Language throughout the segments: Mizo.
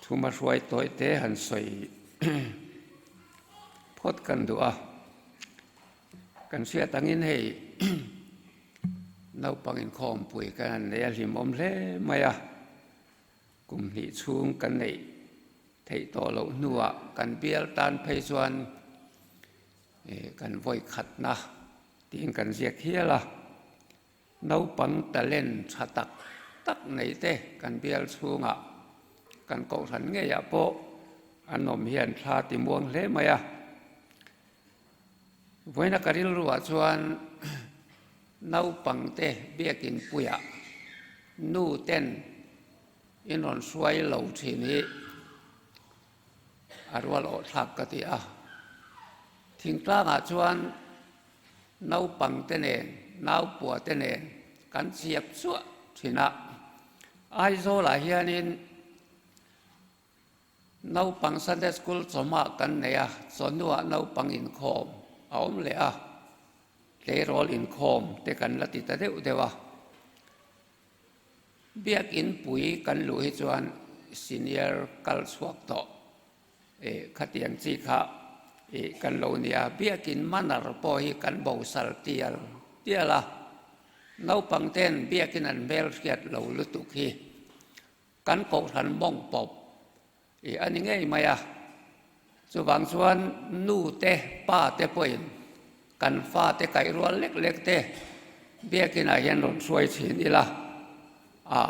Thuma hruai tawi te han sawi phawt kan duh a, kan hriat angin hei naupang inkhawmpui kan han nei a hlimawm hle mai a, kum hnih chhung kan neih theih tawh loh hnuah kan bial tan phei chuan kan vawi khatna tiin kan ziak hial a. Naupang talent tha tak tak nei te kan bial chhungah kan kohhran ngeiah pawh an awm hian thla ti muang hle mai a. Vawiina ka rilruah chuan naupang te biakin puiah nu ten in rawn hruai lo thin hi a rual awh thlak ka ti a. Thingtlangah chuan Naupang te nen, naupua te nen kan chiap chuah thin a. Aizawlah hianin naupang Sunday School chawhmah kan nei a, chawhnuah naupang inkhawm a awm leh a, tleirawl inkhawm te kan la ti ta deuh deuh a. Biakin pui kan luh hi chuan senior kal chhuak tawh. Eh, khatiang chi kha eh kan lo nia, biakin manner pawh hi kan bosal tial tial a, naupang ten biakin an hmel hriat lo lutuk hi kan kohhran mawng pawp eh a ni ngei mai a, chuvang chuan nu te pa te pawhin kan fa te kaih rual lek lek te biakin ah hian rawn hruai thin ila a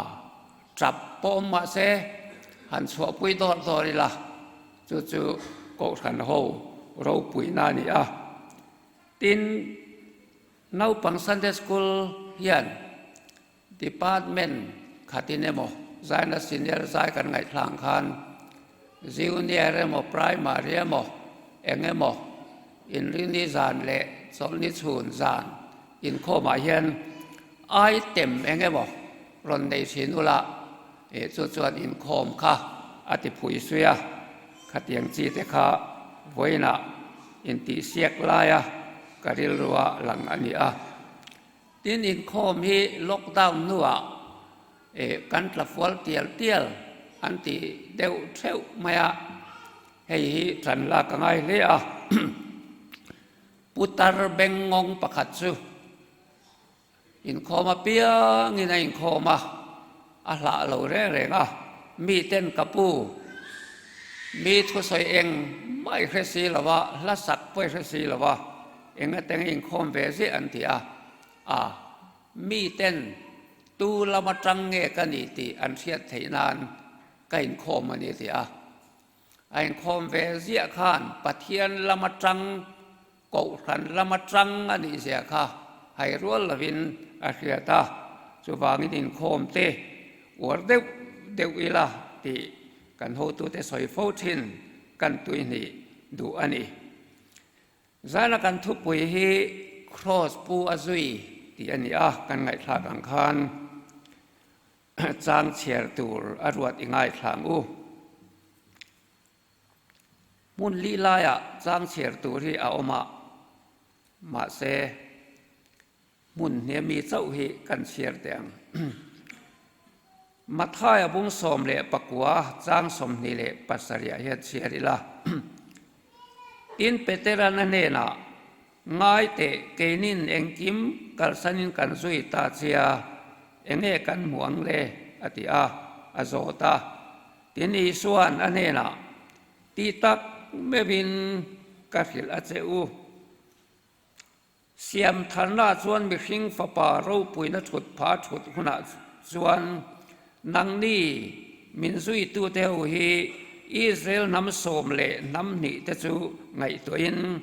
tap pawh awm mahse han chhuahpui dawr dawr ila chu chu kohhran ho ropuina a ni a. Tin, naupang Sunday School hian department khatin emaw zaina senior zai kan ngaihthlang khan junior emaw primary emaw eng emaw inrini zan leh chawlhni chhun zan inkhawmah hian item eng emaw rawn nei thin ula eh chu chuan inkhawm kha a ti phui sui a, khatiang chi te kha vawiinah intihsiak laia ka rilrua lang a ni a. Tin inkhawm hi lockdown hnuah eh kan tla fual tial tial an ti deuh theuh mai a, hei hi tan lak a ngai hle a. Putar bengngawng pakhat chu inkhawm apiangin a inkhawm a, a hlah lo reng reng a, miten ka pu mi thusawi eng mah i hre si lo a, hla sak pawh i hre si lo a, Enga teng inkhawm ve ziah an ti a, a miten tu lam atang nge ka ni tih an hriat theih nan ka inkhawm a ni ti a. A inkhawm ve ziah khan Pathian lam atang, Kohhran lam atang a nih zia kha hai rual lovin a hriat a, chuvangin inkhawm te uar deuh deuh ila tih kan hotute sawi fo thin kan tuihnih duh a ni. Zana kan thupui hi Kraws pu a zui tih a ni a, kan ngaihthlak ang khan chang chhiar tur a ruat i ngaithla ang u. Hmun li laiah chang chhiar tur hi a awm a, mahse Hmun hniami chauh hi kan chhiar teh ang. Mathaia bung 19 chang 27 hian chhiar ila. Tin, Petera'n a hnenah, Ngai teh, keinin engkim kalsanin kan zui ta chia, enge kan hmu ang le? a ti a, a zawt a. Tin, Isua'n a hnenah, Ti tak meuhin ka hrilh a che u. Siam tharna chuan mihring fapa ropuina thut pha thut hunah chuan nangni min zuitute ho hi Israel hnam 12 te chu ngaihtuahin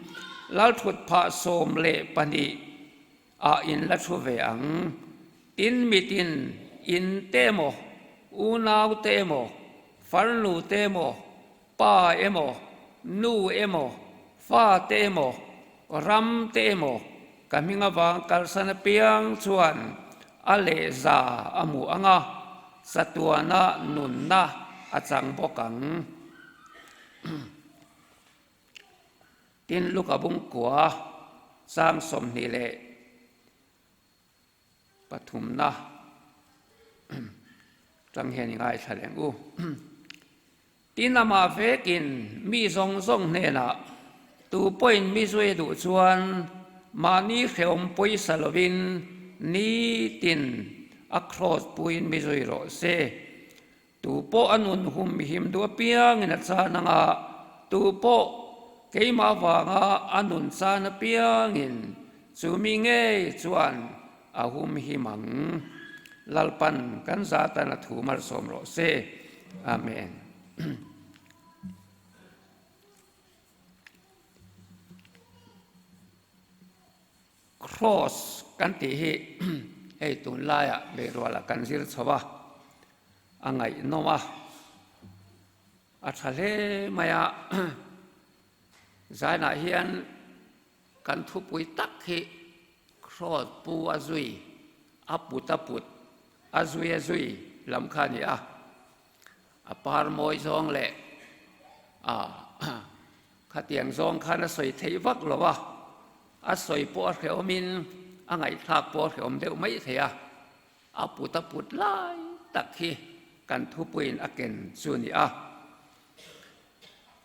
lal thut phah 12 ah in la thu ve ang. Tin mitin in te emaw, unau te emaw, farnu te emaw, Pa emaw, nu emaw, fa te emaw, ram te emaw ka hming avang kalsan apiang chuan a lehza a hmu ang a, chatuana nunna a chang bawk ang. Tin, Luka bungkua chang 23 tang hian i ngaithla leng u. Tin amah vekin mi zawng zawng hnenah tu pawhin mi zui duh chuan mahni hrehawm pawisa lovin nitin a kraws puiin mi zui rawh se. Tu pawh a nun hum him duh apiangin a chan anga tu pawh keimah vanga a nun chan apiangin chu mi ngei chuan A hum him ang. Lalpan kan zatan a thu malsawm rawh se. Amen. Cross kan tih hi hei tunlaiah beirualah kan zir chho a, a ngaihnawm a, a tha hle mai a. Zainah hian Kan thupui tak hi Kraws pu a zui, a put a put, a zui a zui lam kha a ni a. A par mawi zawng leh a khatiang zawng khan a sawi theih vak lo a, a sawi pawh a hrehawmin a ngaihthlak pawh a hrehawm deuh mai thei a. A put a put lai tak hi kan thupuiin a ken chu a ni a.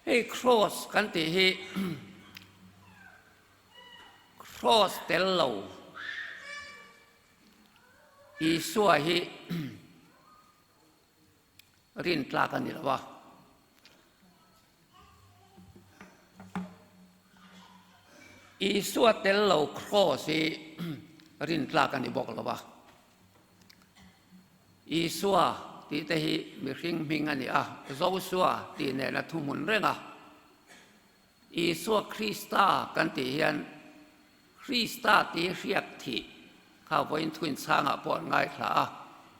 Hei Kraws kan tih hi Kraws tel lo Isua hi rin tlak a ni lo a. Isua tel lo Kraws hi rin tlak a ni bawk lo a. Isua tih te hi mihring hming a ni a, Josua tih nen a thuhmun reng a. Isua Krista kan tih hian Krista tih hriak thih kha vawiin thuin chhangah pawh an ngaithla a,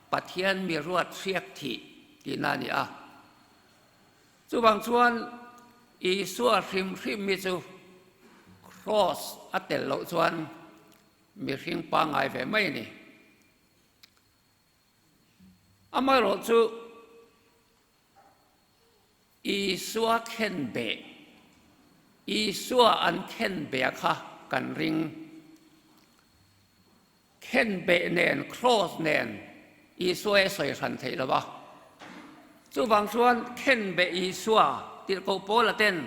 Pathian mi ruat hriak thih tihna a ni a. Chuvang chuan Isua hrim hrim hi chu Kraws a tel loh chuan mihring pangngai ve mai a ni. Amaherawh chu Isua khenbeh, Isua an khenbeh kha kan ring. Khenbeh nen, cross nen Isua e sawi hran theih lo va. Chuvang chuan khenbeh Isua tirhkoh Paula ten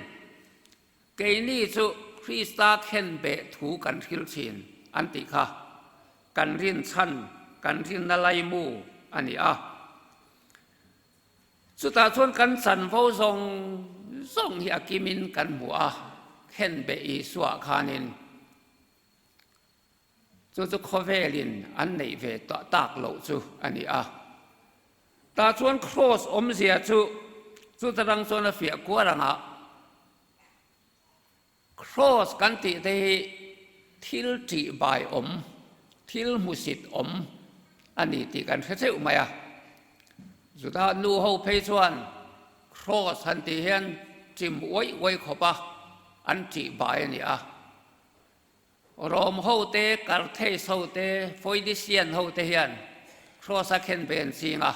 Keini chu Krista khenbeh thu kan hril thin an tih kha kan rinchhan, kan rinna laimu a ni a. Chutah chuan kan chanvo zawng zawng hi a kimin kan hmu a, khenbeh Isua khanin chu chu khawvelin an neih ve tak loh chu a ni a. Tah chuan kraws awmzia chu chuta rang chuan a fiah kual ang a, kraws kan tih te hi thil ṭih bai awm, thil hmusit awm a ni tih kan hre theuh mai a. Juda nu ho phei chuan kraws han tih hian chim uai uai khawp a an ṭih bai a ni a. Rom hote, Carthage hote, Phoenician hote hian Kraws a khenbeh an ching a.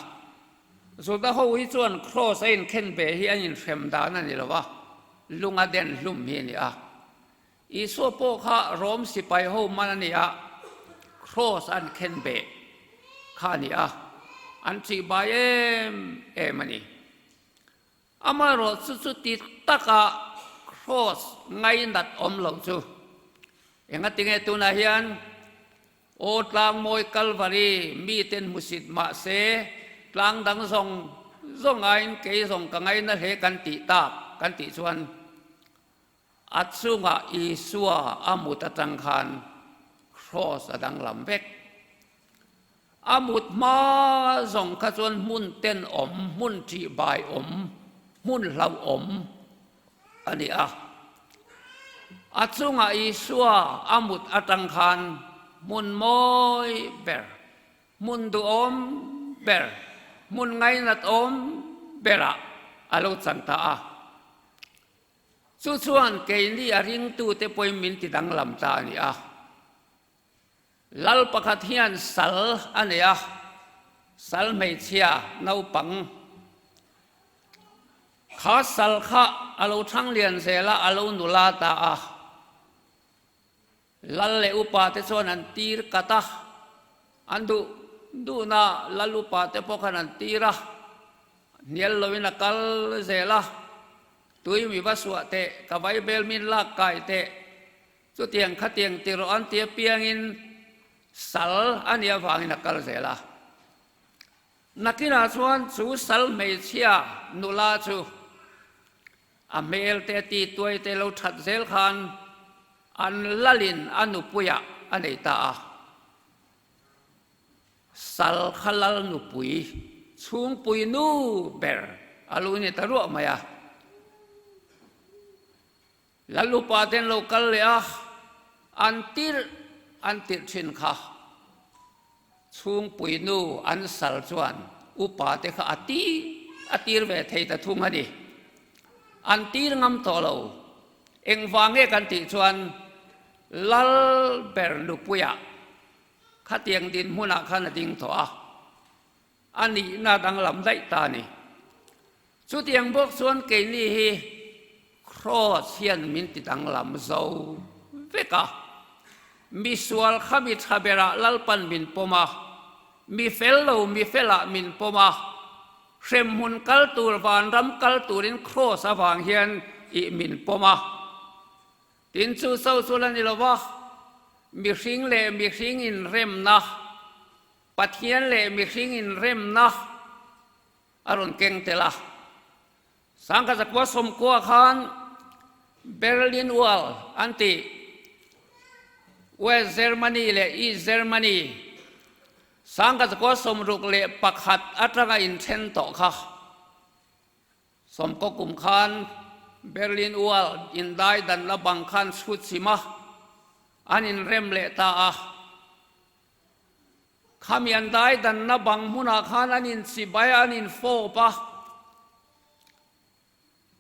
Juda ho hi chuan Kraws a inkhenbeh hi an inhrem dan a ni lo a, lung a den hlum hi a ni a. Isua pawh kha Rom sipai ho man a ni a, Kraws an khenbeh kha a ni a, an chihbai em em a ni. Amaherawhchu chuti taka Kraws ngainat awm loh chu engatinge tunah hian Aw Tlangmawi Kalvari miten hmusit mahse tlang dang zawng zawng aiin kei zawng ka ngaina hle kan tih tak kan tih chuan A chungah Isua a mut atang khan Kraws a danglam vek. A mut hma zawng kha chuan hmun tenawm, hmun ṭihbai awm, hmun hlauhawm a ni a. A chungah Isua a mut atang khan hmun mawi ber, hmun duhawm ber, hmun ngainatawm berah a lo chan ta a. Chu chuan keini a ringtute pawhin min ti danglam ta a ni a. Lal pakhat hian sal a nei a, sal hmeichhia naupang kha sal kha a lo thang lian zel a, a lo nula ta a. Lal leh upa te chuan an tir kat a, an duh duhna lal upa te pawh khan an tir a. Hnial loin a kal zel a, Tui mi va suah teh, ka vaibel min lak kai teh, chutiang khatiang ti rawh an ti apiangin sal a nih avangin a kal zel a. Nakinah chuan chu sal hmeichhia nula chu a hmel te ti tuai te lo that zel khan an lalin a nupuiah a nei ta a. Sal kha lal nupui chhungpui nu ber a lo ni ta ruah mai a. Lal upa te an lo kal leh a, an tirh an tirh thin kha. Chhungpui nu an sal chuan upa te kha a tir a tir ve thei ta thung a ni. An tir ngam tawh lo. Engvang nge kan tih chuan lal ber nupuiah Khatiang dinhmunah khan a ding tawh a, a nihna danglam daih ta a ni. Chutiang bawk chuan keini hi Kraws hian min ti danglam zo vek a. Misual kha mi tha berah Lalpan min pawm a, mi fel lo mi felah min pawm a, hremhmun kal tur vanram kal turin Kraws avang hian ih min pawm a. Tin, chu so chu la ni lo va, mihring leh mihring inremna, Pathian leh mihring inremna a rawn keng tel a. Sangkha zakua sawmkua khan Berlin Wall an tih, West Germany leh East Germany, sangkha zakua 61 atanga inthen tawh kha. Sawmkaw kum khan Berlin Wall indai danna bang khan chhut chim a, an inrem leh ta a. Khami an dai danna bang hmunah khan an inchibai a, an infawp a.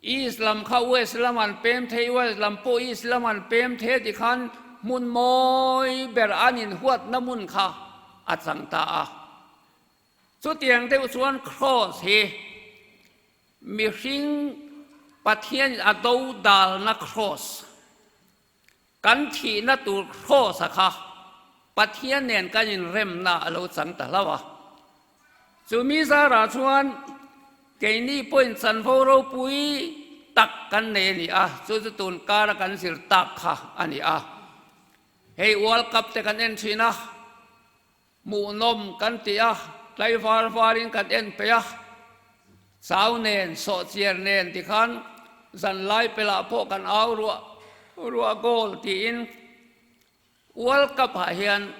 East lam kha West lam an pem thei, West lam pawh East lam an pem thei ti khan hmun mawi ber an inhuatna hmun kha a chang ta a. Chutiang deuh chuan Kraws hi mihring Pathianin a do dalna Kraws, kan thihna tur Kraws-a kha Pathian nen kan inremna a lo chang ta hlauh a. Chumi zarah chuan keini pawhin chanvo ropui tak kan nei a ni a, chu chu tun kara kan zir tak kha a ni a. Hei World Cup te kan en thin a. Hmuhnawm kan ti a, tlaivar varin kan en peih a, chau nen, sawhchiar nen tikhan zanlai pelah pawh kan au ruah ruah goal tiin World Cup ah hian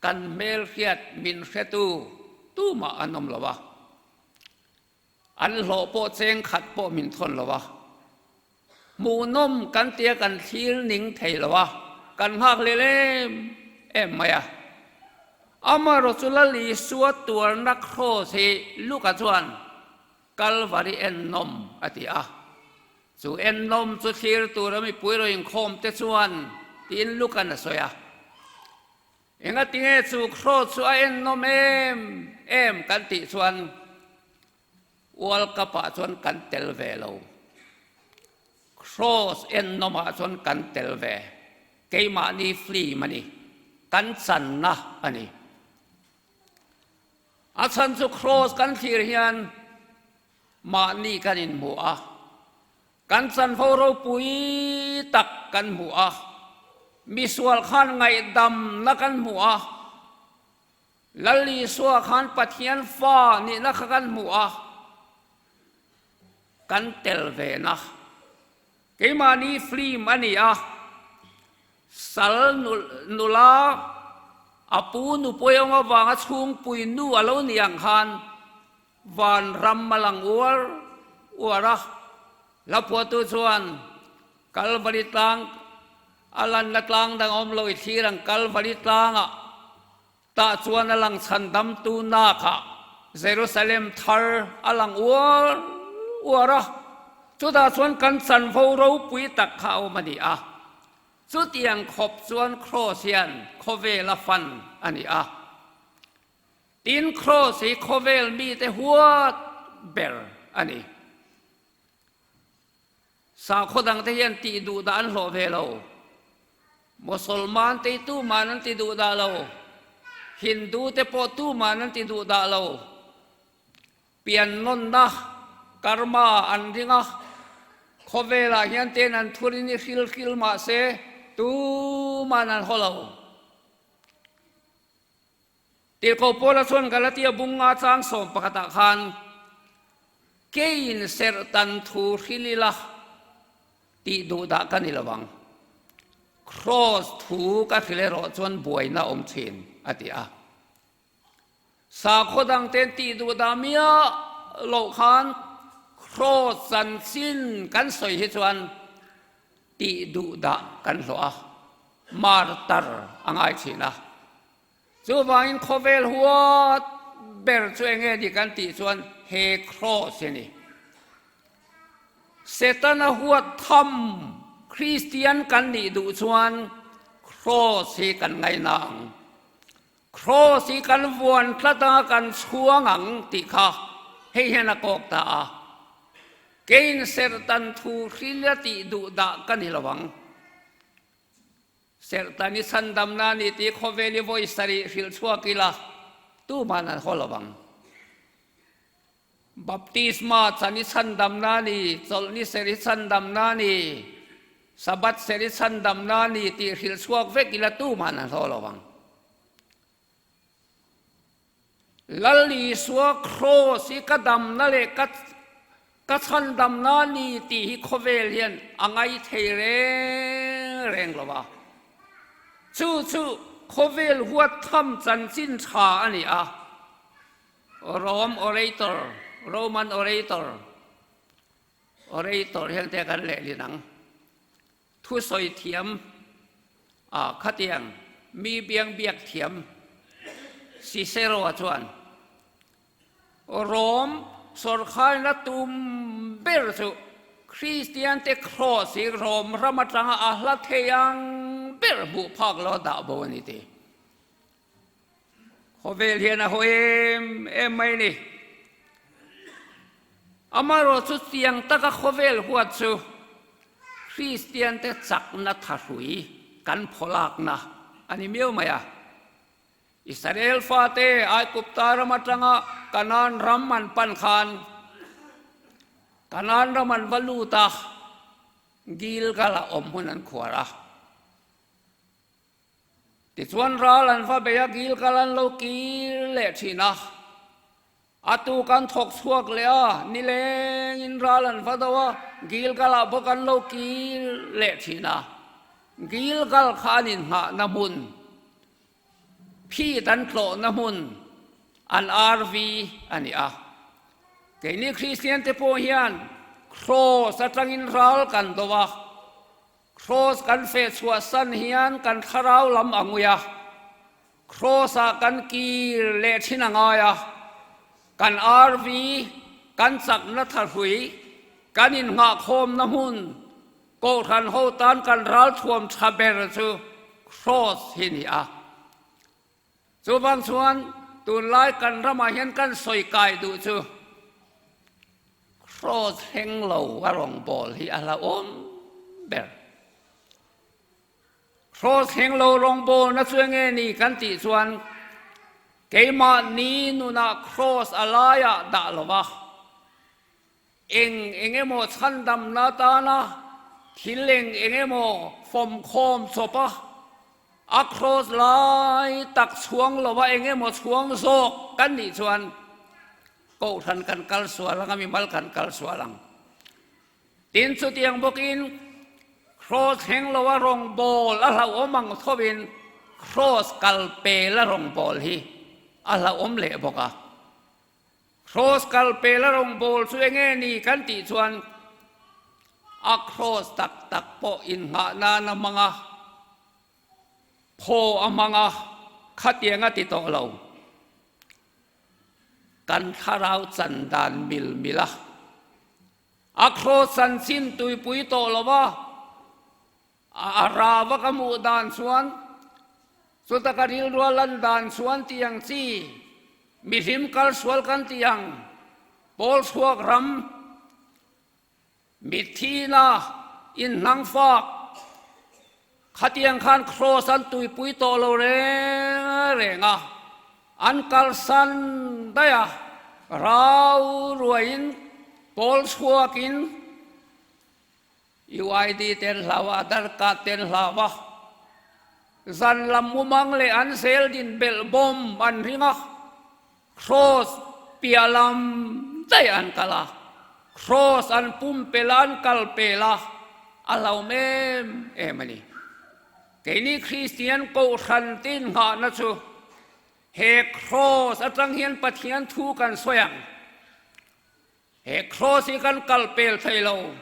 kan hmelhriat min hretu tumah an awm lo a, An hlawh pawh cheng khat pawh min thawn lo a, hmuhnawm kan tia kan thlir ning thei lo a, kan nghak lel em em mai a. Amaherawh chu Lal Isua tuarna kraws hi Luka chuan Kalvari ennawm a ti a, chu ennawm chu thlir tura mipui rawn inkhawm te chuan tiin Luka'n a sawi a. Engatinge chu kraws chu a ennawm em em kan tih chuan World Cup ah chuan kan tel ve lo. Kraws ennawm ah chuan kan tel ve. Keimahni film a ni. Kan channa a ni. A chhan chu kraws kan thlir hian mahni kan inhmu a. Kan chanvo ropui tak kan hmu a, misual khan ngaihdamna kan hmu a, Lal Isua khan Pathian fa nihna kha kan hmu a, kan tel ve na. Keimahni film a ni a, sal nula a pu nupui awng avanga chhungpui nu a lo ni ang khan Vanram a lang uar uar a, hlaphuahtu chuan Kalvari tlang a lanna tlang dang awm lo i thlir ang Kalvari tlangah tah chuan a lang chhandamtu nakah Jerusalem thar a lang uar uar a, chutah chuan kan chanvo ropui tak kha a awm a ni a. Chutiang khawp chuan Kraws hian khawvel a fan a ni a. Tin, Kraws hi khawvel mite huat ber a ni. Sakhaw dangte hian tih duh dah an hlawh ve lo. Mosolman te hi tuman an ti duh dah lo. Hindu te pawh tuman an ti duh dah lo. Piannawnna, karma, an ring a, khawvelah hian ten an thurin i hril hril mah se tuman an haw lo. Tirhkoh Paula chuan Galatia bunga chang sawm pakhatah khan, Keiin serhtan thu hril ila tih duh dah ka ni lo ang. Kraws thu ka hril erawh chuan buaina awm thin, a ti a. Sakhaw dangte'n tih duh dah miah loh khan Kraws chanchin kan sawi hi chuan tih duh dah kan hlawh a, martar a ngai thin a. Chuvangin khawvel huat ber chu eng nge ni kan tih chuan he Kraws hi a ni. Setana huat tham Kristian kan nih duh chuan Kraws hi kan ngaina ang. Kraws hi kan vuan tlat a, kan chhuang ang tih kha hei hian a kawk ta a. Keiin serhtan thu hril a tih duh dah ka ni lo ang. Serhtan i chhandamna a ni tih khawvel i vawi sarih hrilh chhuak ila tuman an haw lo ang. Baptisma chan i chhandamna a ni, chawlhni ser i chhandamna a ni, Sabbath ser i chhandamna a ni tih hrilh chhuak vek ila tuman an hlawh lo ang. Lal Isua Kraws hi ka damna leh ka ka chhandamna a ni tih hi khawvel hian a ngai thei reng reng lo a. Chu chu khawvel huat tham chanchin tha a ni a. Rom orator, Roman orator, orator hian te kan lehlin ang. Thusawi thiam a khatiang mi biang biak thiam Cicero-a chuan Rom sawrkharna tum ber chu Kristiante Kraws hi Rom ram atanga a hla thei ang ber hmuh phak lo a dah bo a ni ti. Khawvel hian a haw em em mai a ni. Amaherawh chu tiang taka khawvel huat chu Kristiante chakna thahrui kan phawlakna a ni miau mai a. Israel fate Aigupta ram atanga Kanaan ram an pan khan Kanaan ram an va lut a, Gilgal-ah awm hmun an khuar a. Tichuan ral an va bei a, Gilgal an lo kir leh thin a. A tuk an thawk chhuak leh a, nilengin ral an va do a, Gilgal-ah bawk an lo kir leh thin a. Gilgal kha an inngahna hmun, phit an tlawhna hmun, an RV a ni a. Keini Kristiante pawh hian Kraws atangin ral kan do a. Kraws kan feh chhuah san hian kan thlarau lam a ngui a, Kraws-ah kan kir leh thin a ngai a, kan RV, kan chakna thahrui, kan innghahkhawmna hmun, Kohhran ho tan kan ralthuam tha ber chu Kraws hi ni a. Chuvang chuan tunlai kan ramah hian kan sawi kai duh chu Kraws thleng lo a rawngbâwl hi a hlauhawm ber. Kraws thleng lo rawngbâwlna chu enge ni kan tih chuan keimahni nunah Kraws a laiah dah lo va, Eng eng emaw chhandamna atana thil eng eng emaw fawmkhawm chawp a, a kraws lai tak chhuang lova eng emaw chhuang zawk kan nih chuan Kohhran kan kal sual ang a, mimal kan kal sual ang. Tin, chutiang bawkin kraws thleng loa rawngbâwl a hlauhawm ang thovin kraws kal pela rawngbâwl hi a hlauhawm leh bawk a. Kraws kal pel a rawngbâwl chu enge ni kan tih chuan a kraws tak tak pawh innghah nan a hmang a, phaw a hmang a, khatiang a ti tawh lo. Kan thlarau chan dan mil mil a, a kraws chanchin tuipui tawh lo va, A ra vak a hmuh dan chuan chuta ka rilrua lan dan chuan tih ang chi, mihlim kal sual kan tih ang, pawl chhuak ram, mitthina inhnang fak, khatiang khan kraws an tuipui tawh lo reng reng a, an kalsan daih a. Rau ruaiin pawl chhuakin UID te an hlau a, Aadhar card te an hlau a, zan lam mumang leh an zel din belh bawm an ring a, Kraws piah lam daih an kal a, Kraws an pumpelh a, an kal pel a, a hlauhawm em em a ni. Keini Kristian Kohhran te innghahna chu he Kraws atang hian Pathian thu kan sawi ang. He Kraws hi kan kal pel thei lo.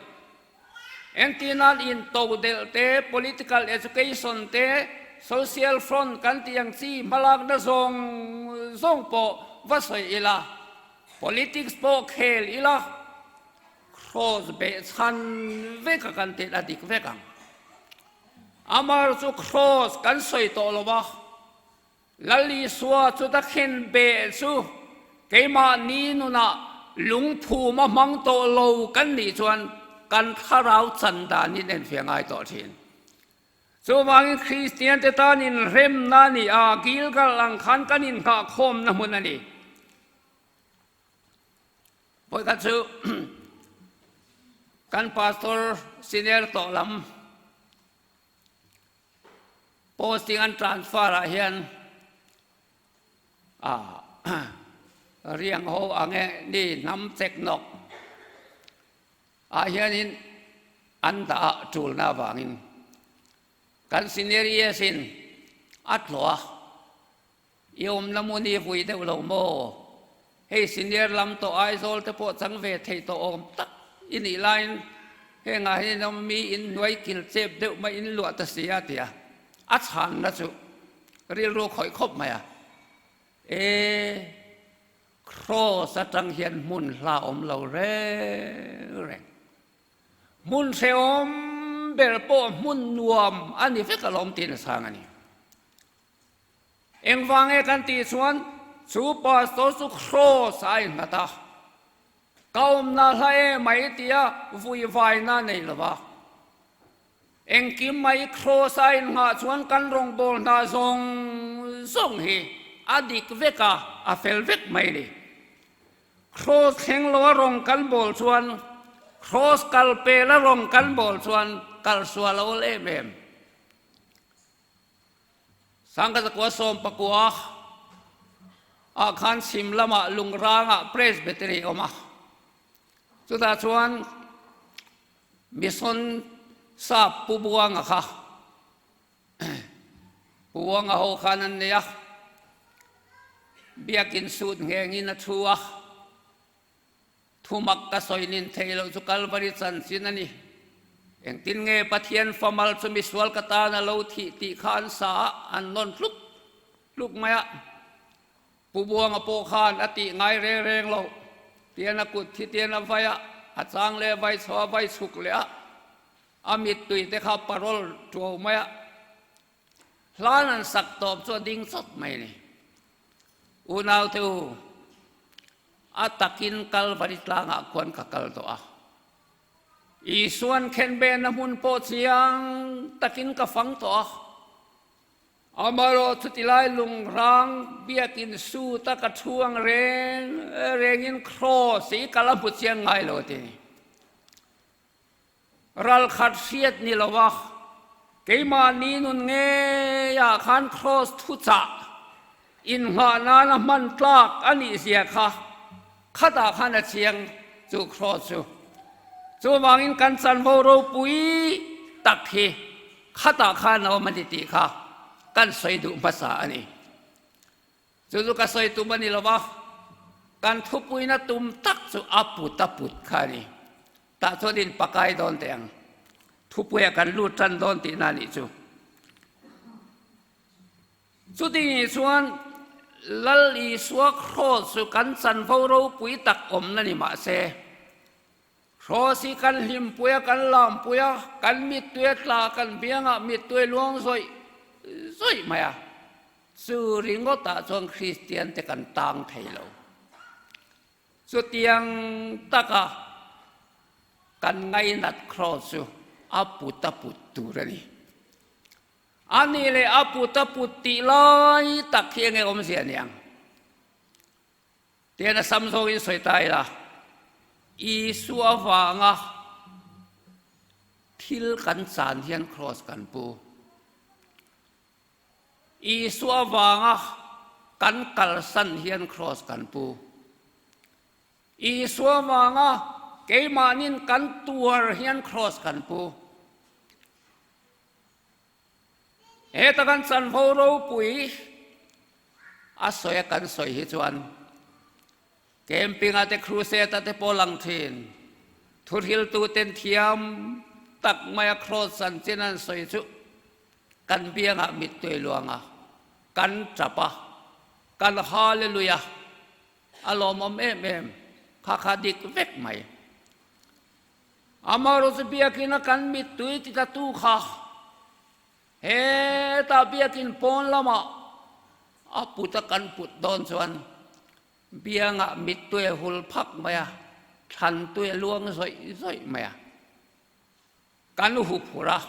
Engtinan intodelh te, political education te, social front kan tih ang chi hmalakna zawng zawng pawh va sawi ila, politics pawh khel ila, Kraws behchhan veka kan tih a dik vek ang. Amar chu Kraws kan sawi tawh lo va. Lal Isua chu ta khen beh chu keimahni nunah lungphum a hmang tawh lo kan nih chuan kan thlarau chan danin enfiah ngai tawh thin. Chuvangin Kristiante tan inremna a ni a, Gilgal ang khan kan innghahkhawmna hmun a ni. Vawikhat chu kan pastor senior tawh lam Posting an transfer ah hian ah riang ho ang e ni hnam chek nawk ah hianin an dah ah tulna avangin kan senior yes in a tlawh a. I awmna hmun hi vui deuh lo maw? Hei senior lam tawh Aizawl te pawh chang ve thei tawh awm tak i nih laiin hengah hian in awm mi in hnuai kil chep deuh mai in luah ta si a tia a chhanna chu rilru khawih khawp mai a. E Kraws atang hian hmun hla awm lo reng reng. Hmun hrehawm ber pawh hmun nuam a ni vek alawm tiin a chhang a ni. Engvang nge kan tih chuan chu pastor chu kraws a innghat a, ka awmna hla e mai tia vuivaina nei lo va. Engkim mai kraws a innghah chuan kan rawngbâwl hna zawng zawng hi a dik vek a, a fel vek mai ni. Kraws thleng lo a rawng kan bâwl chuan, kraws kal pêl a rawng kan bâwl chuan kal sual a awl em em. Sangkazakua 14 ah khan chhim lamah Lungrangah Presbytery a awm a, chutah chuan Mission sap Pu Buanga kha Pu Buanga ho khan an nei a, biakin sut nghengin a thu a. Thumak ka sawi nin thei loh chu Kalvari chanchin a ni. Engtin nge Pathian famal chu misual ka tan a lo thih tih kha an sa a, an nawn tluk tluk mai a. Pu Buanga pawh khan a tih ngai reng reng lo. Tian a kut thi tian a vai a, a chang leh vai chho a vai chhuk leh a, a mittui te kha parawl tuau mai a. Hlan an sak tawp chu a ding chawt mai a ni. Unaute u, a takin Kalvari tlangah khuan ka kal tawh a. Isuan khenbehna hmun pawh chiang takin ka fang tawh a. Amaherawh chutilai lungrang biakin suta ka thu ang reng rengin kraws hi ka la hmu chiang ngai lo a ti. Ralkhat hriat ni lo a, keimahni nun ngeiah khan Kraws thuchah innghah nana hman tlak a nih zia kha khatah khan a chiang chu Kraws chu. Chuvangin kan chanvo ropui tak hi khatah khan a awm a ni tih kha kan sawi duh hmasa a ni. Chu chu ka sawi tum a ni lo va, kan thupuina tum tak chu a put a put kha a ni. Tah chuan in pakai dawn teh ang. Thupuiah kan lut tan dawn tihna a nih chu. Chutih chuan Lal Isua Kraws chu kan chanvo ropui tak awmna ni mah se, Kraws hi kan hlimpui a, kan lampui a, kan mittui a tla, kan biangah mittui a luang zawih zawih mai a. Chu ringawtah chuan Kristian te kan tang thei lo. Chutiang taka kan ngainat Kraws chu a put a put tur a ni. A nih leh a put a put tih lai tak hi enge awmzia niang? Tian a sam zawngin sawi ta ila, Isua vanga thil kan chan hian kraws kan pu. Isua vanga kan kalsan hian kraws kan pu. Isua vanga keimahnin kan tuar hian kraws kan pu. Heta kan chanvo ropui a sawi a kan sawi hi chuan camping-a te crusade-a te pawh lang thin. Thuhriltu ten thiam tak maia cross chanchin an sawi chu kan biangah mittui luang a, kan tap a, kan hallelujah a lawmawm em em kha kha dik vek mai. Amaherawhchu biakina kan mittui titatu kha hetah biakin pawn lamah a put a kan put dawn chuan biangah mittui a hul phak mai a, thlantui a luang zawih zawih mai a, kan huphurh a.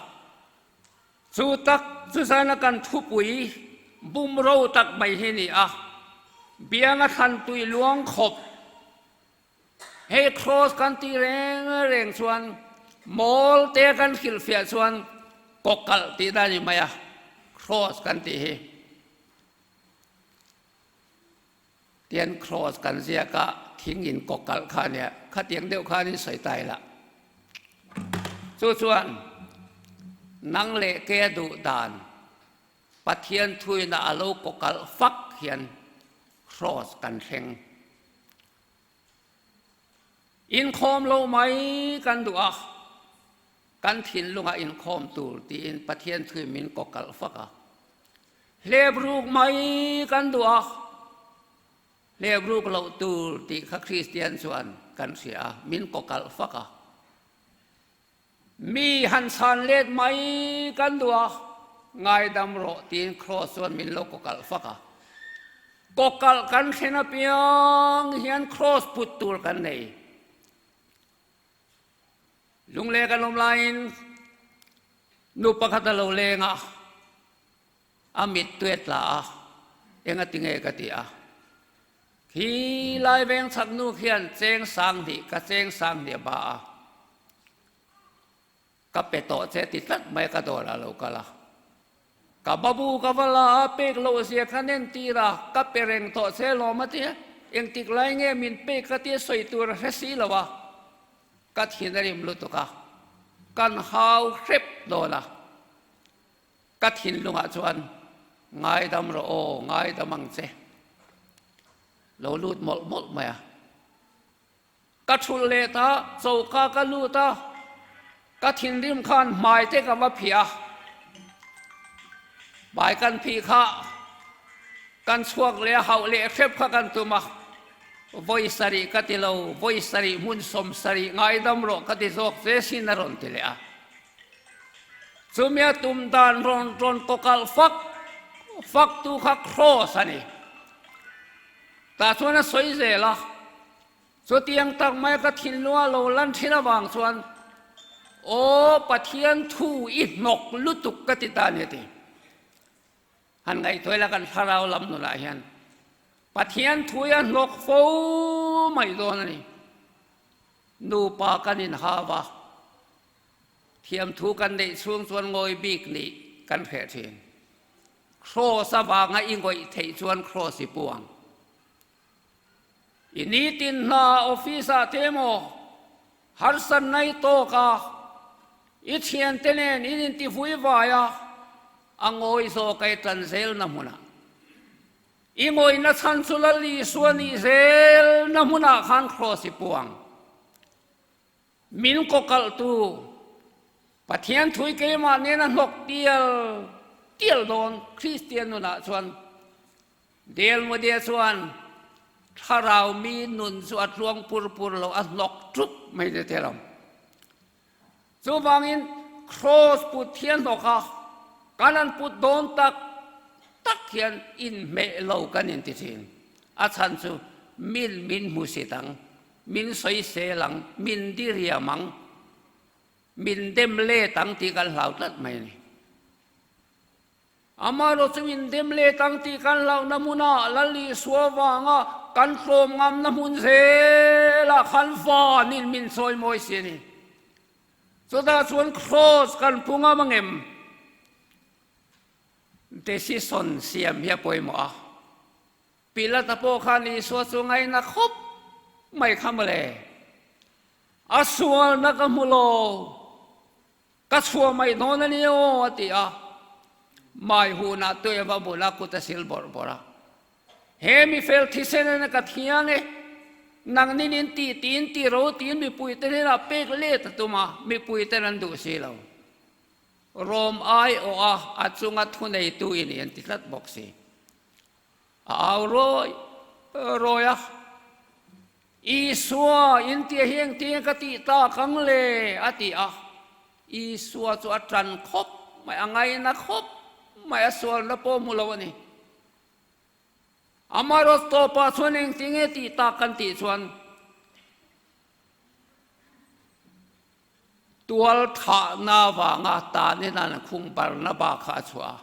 Chu tak chu zana kan thupui bumro tak mai hi ni a, bianga thlantui luang khawp Hei cross kan tih reng reng chuan mawl te kan hrilhfiah chuan kawkalh tih dan a ni mai a, cross kan tih hi. Tian cross kan ziak a, thing in kawkalh kha a nia, khatiang deuh khan in sawi ta ila. Chu chuan nang leh ke a duh dan Pathian thuina a lo kawkalh fak hian cross kan thleng. Inkhawm lo mai kan duh a, kan thinlungah inkhawm tur tiin Pathian thui min kawkalh fak a. Hlep ruk mai kan duh a, hlep ruk loh tur tih kha Kristian chuan kan hria a, min kawkalh fak a. Mi han chhan let mai kan duh a, ngaidam rawh tiin Kraws chuan min lo kawkalh fak a. Kawkalh kan thlen apiang hian Kraws put tur kan nei. Lungleh kan awm laiin nu pakhat a lo leng a, A mittui a tla a, enga ti nge ka ti a. Khi lai veng chhak nu khian cheng sang hnih ka cheng sang hnih a ba a. Ka pe tawh che ti tlat mai ka dawrah lo kal a. Ka babu ka va la a, pek loh zia kha nen tir a, ka pe reng tawh che lawm a ti a. Engtik lai nge min pek ka tia sawi tur a hre si lo a. Ka thin a rim lutuk a, kan hau hrep dawn a. Ka thinlungah chuan ngaidam rawh aw, ngaidam ang che. Lo lut mawlh mawlh mai a. Ka thulh let a, choka ka lut a, ka thinrim khan hmai te ka va phih a. Hmai kan phih kha kan chhuak leh a, hauh leh hrep kha kan tum a. Vawi sarih ka ti lo, vawi sarih hmun 70 ngaidam rawh ka ti zawk che sin a rawn ti leh a. Chumia tum dan rawn rawn kawkalh fak fak tu kha Kraws a ni. Tah chuan a sawi zel a, chutiang tak mai ka thinlung a lo lan thin avang chuan Aw Pathian thu i hnawk lutuk ka ti ta a ni a ti. Han ngaihtuah ila kan thlarau lam nunah hian Pathian thu hi a hnawk fo mai dawn a ni. Nupa kan inhau a. Thiamthu kan neih chhung chuan ngawi bik nih kan hreh thin. Kraws avanga i ngawih theih chuan kraws i pu ang. I nitin hna office ah te emaw harsanna i tawk a, i thiante nen in intivui vai a, a ngawi zawk a i tlan zelna hmunah. I ngawihna chhan chu Lal Isua nih zelna hmunah khan kraws i pu ang. Min kawkalhtu Pathian thui keimah nena hnawk tial tial dawn Kristian nunah chuan Dale Moody-a chuan thlarau mi nun chu a tluang pur pur lo, a hnawk ṭup mai ni te lo. Chuvangin Kraws put hian hnawk a, kan han put dawn tak tak hian inhmeh lo kan inti ṭhin. A chhan chu min min hmusit ang. Min sawisel ang, min diriam ang, min dem let ang tih kan hlau tlat mai a ni. Amaherawhchu min dem let ang tih kan hlauhna hmunah Lal Isua vanga kan tlawm ngamna hmun zelah khan vanin min chawi mawi si a ni. Chutah chuan Kraws kan pu ngam angem? Decision siam hi a pawimawh a. Pilata pawh khan Isua chu ngaina khawp mai kha mawle. A sualna ka hmu lo, ka chhuah mai dawn a ni aw a ti a. Mai hunah tui a va bul a, kut a sil bawrh bawrh a. He mi fel thisen in ka thiang e, nangnin in tih tiin ti ro tiin mipuite hnenah pek let a tum a, mipuiten an duh si lo. Rom aiawh a, a chunga thuneitu i ni an ti tlat bawk si. A au rawi rawi a, Isua, in tia hi engtin ka tih tak ang le? a ti a. Isua chu a tan khawp mai, a ngaina khawp mai, a sualna pawh hmu lo a ni. Amaherawhchu tawpah chuan engtin nge tih tak kan tih chuan tual thahna avanga tanin an khung Barnaba kha a chhuah a.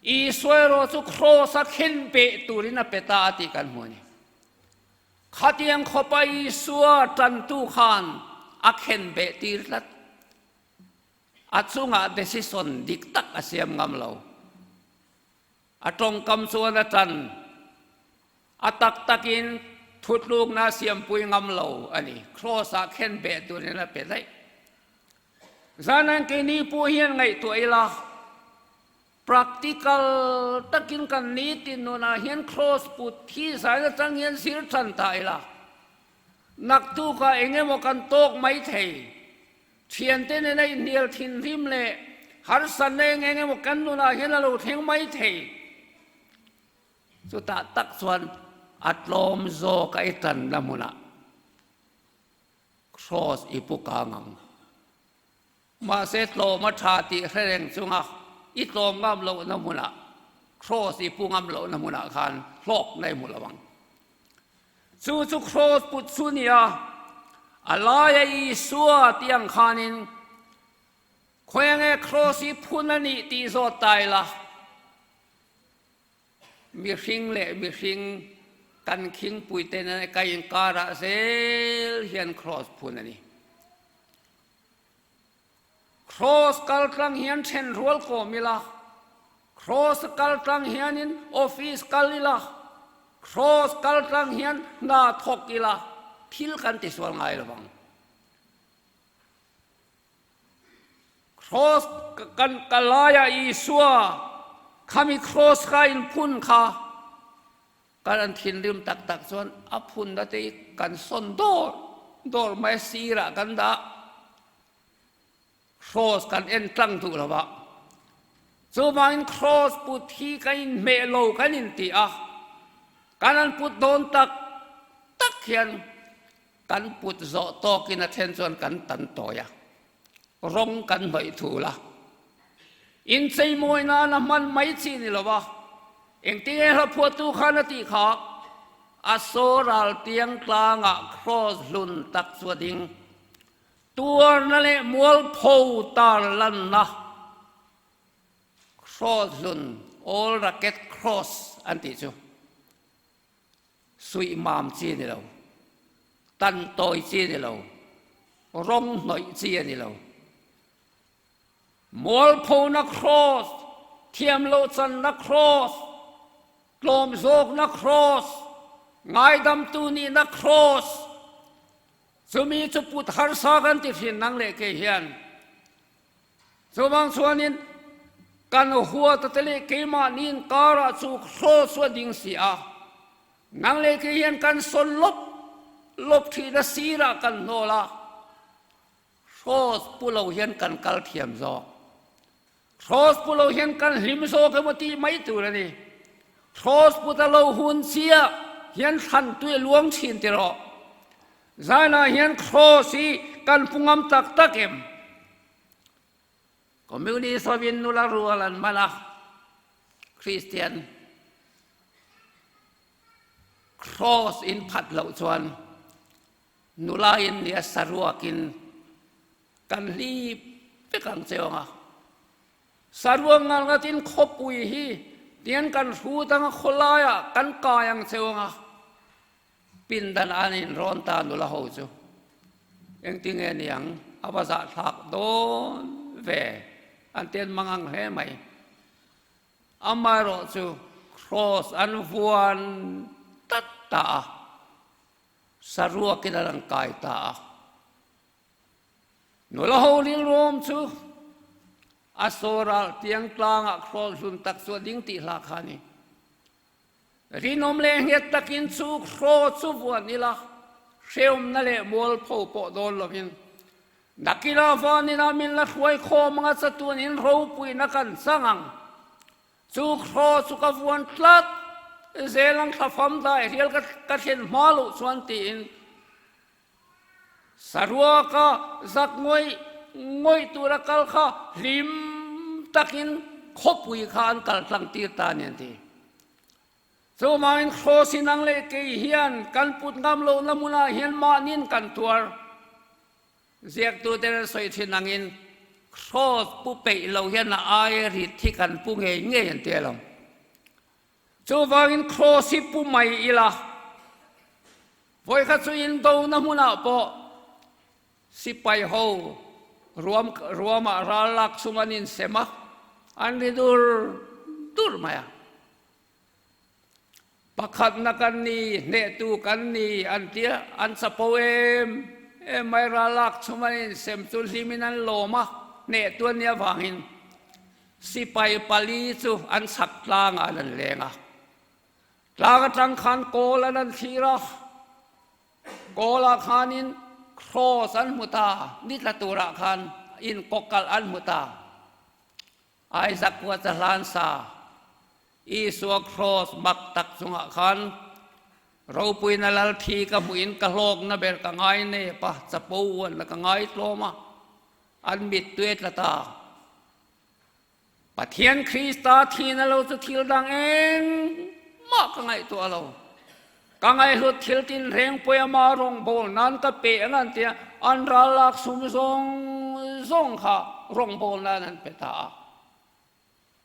Isua erawh chu Kraws-a khen beh turin a pe ta a tih kan hmu a ni. Khatiang khawpa Isua tantu khan a khen beh tir tlat. A chungah decision dik tak a siam ngam lo. A tawngkam chuan a tan. A tak takin thutlukna a siampui ngam lo a ni. Kraws-ah khen beh turin a pe daih. Zanan keini pawh hian ngaihtuah ila, practical takin kan nitin nunah hian Kraws put hi zai atang hian zir tan ta ila, naktukah eng emaw kan tawk mai thei. Thiante nena inhnial thinrim leh harsatna eng eng emaw kan nunah hian a lo thleng mai thei. Chutah tak chuan a tlawm zawk a i tanna hmunah. Kraws i pu kang ang. Mahse tlawm a tha tih hre reng chunga i tlawm ngam lohna hmunah, kraws i pu ngam lohna hmunah khan hlawkna i hmu lo ang. Chu chu kraws put chu nia, a laia Isua tih ang khanin khawiange kraws hi phun a nih tih zawt ta ila, Mihring leh mihring kan khingpuite nena ka inkarah zel hian kraws phun a ni. Kraws kal tlang hian then rual kawm ila, kraws kal tlang hianin office kal ila, kraws kal tlang hian hna thawk ila, thil kan tisual ngai lo vang. Kraws kan ka laiah Isua khami kraws kha in phun kha kan an thinrim tak tak chuan a phunna te hi kan sawn dawr dawr mai a sirah kan dah kraws kan en tlang duh lo a chuvangin kraws put hi kan inhmeh lo kan inti a kan an put dawn tak tak hian Kan put zawh tawkin a then chuan kan tan tawi a, rawng kan hnawih thul a. Incheimawi nan a hman mai chi ni lo a, engtinge hla phuahtu khan a tih kha, a saw ral tiang tlangah kraws hlun tak chu a ding. Tuarna leh mualpho tar lanna kraws hlun, Old Racket Cross an tih chu. Suih mam chi a ni lo, tan tawi chi a ni lo, rawng hnawih chi a ni lo. Mualphona kraws, thiamloh channa kraws, tlawm zawkna kraws, ngaidamtu nihna kraws, chumi chu put harsa kan ti thin nang leh kei hian. Chuvang chuanin kan huata te leh keimahni inkarah chu hraw chu a ding si a, nang leh kei hian kan sawn lawp lawp thihna sirah kan hnawl a, hraw pu lo hian kan kal thiam zawk. Hraw pu lo hian kan hlim zawk emaw tih mai tur a ni. Hraw pu ta lo hun chiah hian thlan tui a luang thin ti rawh. Zanah hian Kraws hi kan pu ngam tak tak em? Communist hovin nula rual an man a, Kristian Kraws in phat loh chuan nula in nia saruakin kan hlip vek ang che awng a. Saruak ngal ngatin khawpui hi tian kan hrut anga khawlaiah kan kai ang che awng a. Pindan an inrawn ta nula ho chu engtinge niang a va zahthlak dawn ve an ti an mang ang hle mai. Amaherawh chu Kraws an vuan tlat ta a, saruakin an rawn kai ta a. Nula ho rilruam chu a sawral tiang tlangah Kraws hlun tak chu a ding tih hla kha a ni. Rinawm leh nghet takin chu hraw chu vuan ila, hreawmna leh mualpho pawh dawn lovin, nakina vanina min la hruai khawm anga chatuanin ropuina kan chang ang. Chu hraw chu ka vuan tlat zel ang thlafam dai rial ka thlen hma loh chuan tiin Saruaka zak ngawih ngawih tura kal kha hlim takin khawpui kha an kal tlang tir ta a ni an ti. Chuvangin Kraws hi nang leh kei hian kan put ngam lohna hmunah hian mahniin kan tuar. Ziaktute an sawi thin angin Kraws pu peih lo hian a aia rit hi kan pu ngei ngei an ti alawm. Chuvangin Kraws hi pu mai ila, vawikhat chu indona hmunah pawh sipai ho ruam ruamah ral lak chung an insem a, an ri dur dur mai a. Pakhatna kan ni, hnehtu kan ni an ti a, an chapo em em mai ral lak chung an insem chu hlimin an lawm a, hnehtu an nih avangin. Sipai pali chu an chhak tlangah an an leng a, tlang atang khan kawl an an thlir a, kawlah khanin kraws an hmu ta, ni tla turah khan inkawkalh an hmu ta. Isaac kua cha hlan sa Isua kraws mak tak chungah khan ropuina lal thi ka hmuhin ka hlawkna ber ka ngai nep a, chapo uan la ka ngai tlawm a, an mittui tla ta. Pathian Krista thihna lo chu thil dang engmah ka ngaihtuah lo. Ka ngaihhlut thil tinreng pawi ama rawngbâwl nan ka pe ang an tia, an ral lak sum zawng zawng kha rawngbâwl nan an pe ta a.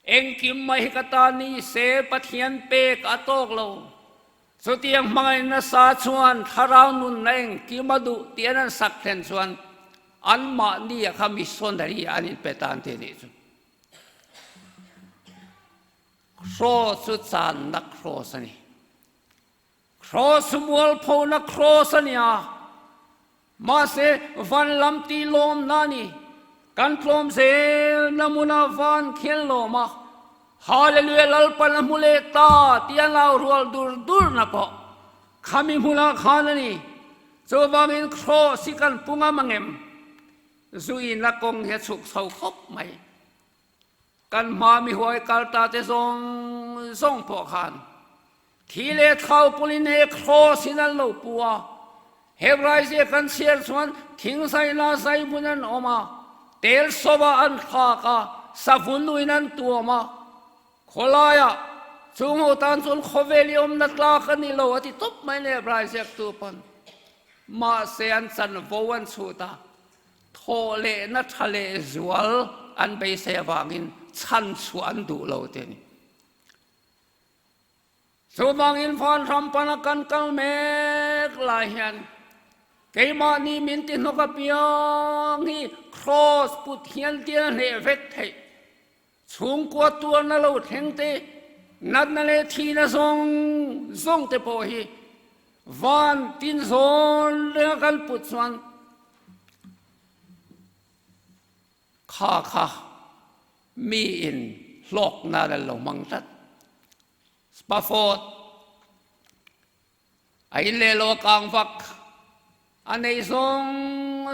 Engkim mai hi ka ta ni se Pathian pek a tawk lo. Chutiang hmangaih nasa chuan thlarau nunna engkim a duh tih an an sak thlen chuan anmahni ah kha missionary an inpe ta an ti anih chu. Kraws chu channa kraws a ni. Kraws chu mualphona kraws a ni a, mahse van lam tih lawmna a ni. Kan tlawm zelna hmunah van khian lawm a, Hallelujah Lalpan a hmu leh ta tih a nau rual dur durna pawh khami hmunah khan a ni. Chuvangin kraws hi kan pu ngam angem? Zuina kawng hi a chhuk chho khawp mai. Kan hma mihuai kal ta te zawng zawng pawh khan thi leh thau pawlin he kraws in an lo pu a. Hebrai zia kan chhiar chuan thingzaina zai hmun an awm a, tel sawva an thlak a, savun nuin an tuam a. Khawlaiah chung ho tan chuan khawvel i awmna tlak a ni lo a ti tawp mai le Hebrai ziaktu pawn. Mahse an chanvo an chhut a, Thawh lehna tha leh zual an beisei avangin chhan chhuah an duh lo te a ni. Chuvangin vanram pana kan kal mek lai hian keimahni min ti hnawk apiang hi kraws put hian tia hneh vek theih chhungkua tuarna lo thleng te, natna leh thihna zawng zawng te pawh hi van tin zawn renga kan put chuan kha kha miin hlawk nan an lo hmang tlat. Spafford a in leh lo a kang vak a nei zawng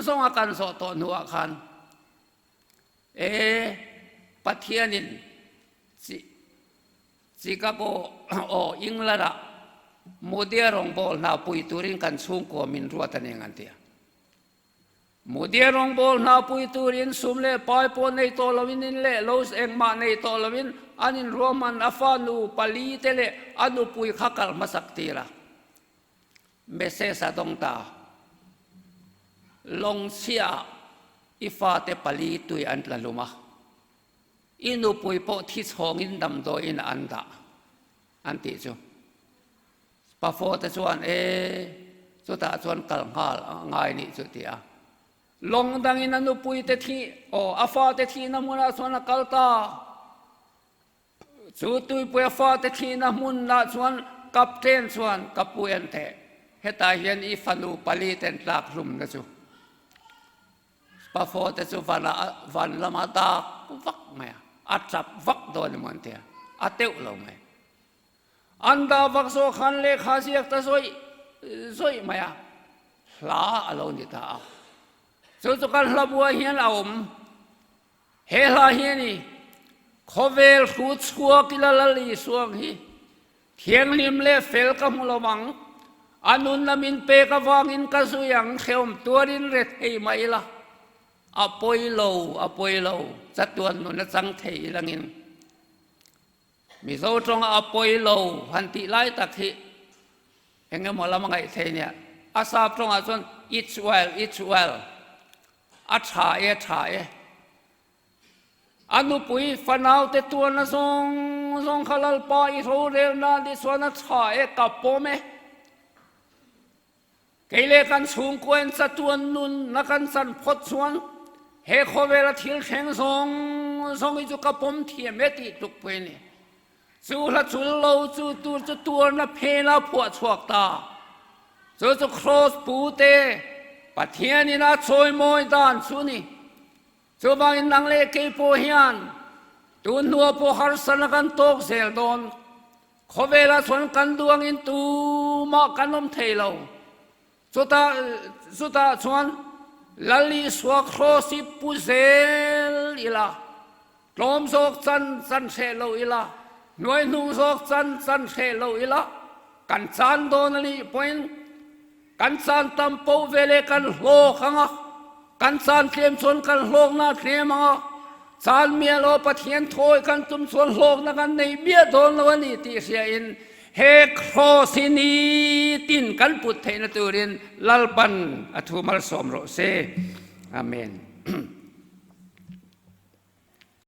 zawng a kan zawh tawh hnuah khan E, Pathianin chi Chicago aw England-ah Mudia rawngbâwl hna pui turin kan chhungkua min ruat a ni ang an ti a. Mudia rawngbâwl hna pui turin sum leh pai pawh nei tawh loin in leh lo engmah nei tawh loin an inruahman a fanu pali te leh a nupui kha kal hmasak tir a. Message a dawng ta. Lawng chhiah i fate pali tui an tla hlum a, i nupui pawh thi chhawngin damdawiin an dah an tih chu. Pafo te chuan e chutah chuan kal nghal a ngai nih chu ti a. Lawng dangin a nupui te thih aw a fate thihna hmunah chuan a kal ta. Chu tuipui a fate thihna hmunah chuan Captain chuan ka pu en teh, hetah hian i fanu pali ten tlak hlumna chu Pafo te chu vanah van lamah dak vak mai a, a tap vak dawn emaw an ti a, a teuh lo mai. An dah vak zawh khan lehkha ziak ta zawih zawih mai a, hla a lo ni ta a. Chu chu kan hla buai hian a awm. He hla hi a ni, Khawvel hru chhuak ila Lal Isua ang hi, thianghlim leh fel ka hmu lo ang, a nunna min pek avangin ka zui ang, hrehawm tuarin re thei mah ila, a pawi lo, a pawi lo, chatuan nun a chang thei ilangin. Mizo tawnga a pawi lo han tih lai tak hi eng emaw lam a ngaih thei nia. A sap tawngah chuan it's well, it's well, a tha e, a tha e. A nupui fanaute tuarna zawng zawng kha Lalpa i rorelna ni chuan a tha e, ka pawm e. Kei leh kan chhungkuain chatuan nunna kan chan phawt chuan he khawvela thil thleng zawng zawng hi chu ka pawm thiam e tih tluk pui a ni. Chu hla chul lo chu tur chu tuarna phena phuah chhuak ta. Chu chu Kraws pute Pathianin a chawimawi dan chu ni. Chuvangin nang leh kei pawh hian tun hnuah pawh harsatna kan tawk zel dawn. Khawvelah chuan kan duangin tumah kan awm thei lo. Chutah chutah chuan Lal Isua Kraws hi pu zel ila, tlawm zawk chan chan hreh lo ila, hnuai hnung zawk chan chan hreh lo ila, kan chan dawn a nih pawhin Kan caan tam paoh ve le kan hlawk ang a, kan caan tlem chuan kan hlawkna a tlem ang a, caan mial aw Pathian thawi kan tum chuan hlawkna kan nei miah dawn lo a ni tih hria in he Kraws hi nitin kan put theihna turin Lalpan a thu malsawm rawh se. Amen.